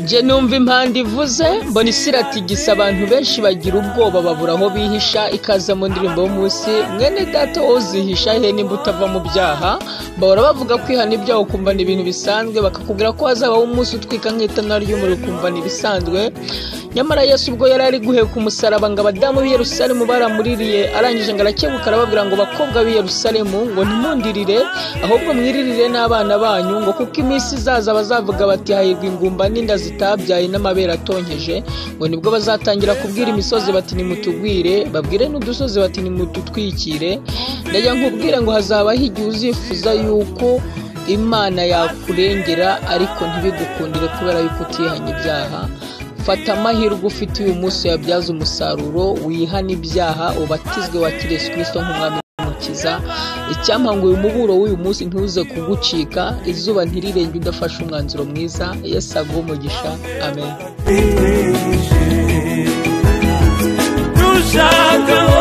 Njye numva impanda ivuze, mbona isi iratigisa, abantu benshi bagira ubwoba, babura aho bihisha. Ikaze mu ndirimbo y'umunsi. Mwene data, wowe uzihisha he nimba utava mu byaha? Bahora bavuga kwihana ibyaha, ukumva ni ibintu bisanzwe, bakakubwira ko hazabaho umunsi utwika nk'itanura ry'umuriro, ukumva ni ibisanzwe. Nyamara Yesu ubwo yari ari guheka umusaraba, ngo abadamu b'i Yerusalemu baramuririye. Arangije ngo arakebuka, arababwira ngo: "Bakobwa b'i Yerusalemu," ngo, "ntimundirire, ahubwo mwiririre n'abana banyu," ngo "kuko iminsi izaza bazavuga bati: 'Hahirwa ingumba n'inda zitabyaye n'amabere atonkeje.'" Ngo nibwo bazatangira kubwira imisozi bati: "Nimutugwire," babwire n'udusozi bati: "Nimututwikire." Ndagira nkubwire ngo hazabaho igihe uzifuza yuko Imana yakurengera, ariko ntibigukundire kubera yuko utihanye ibyaha. Fata amahirwe ufite uyu munsi, uyabyaze umusaruro, wihane ibyaha, ubatizwe, wakire Yesu Kirisito nk'umwami n'umukiza. Icyampa ngo uyu muburo w'uyu munsi ntuze kugucika, izuba ntirirenge udafashe umwanzuro mwiza. Yesu aguhe umugisha. Amen. Dushaka ngo.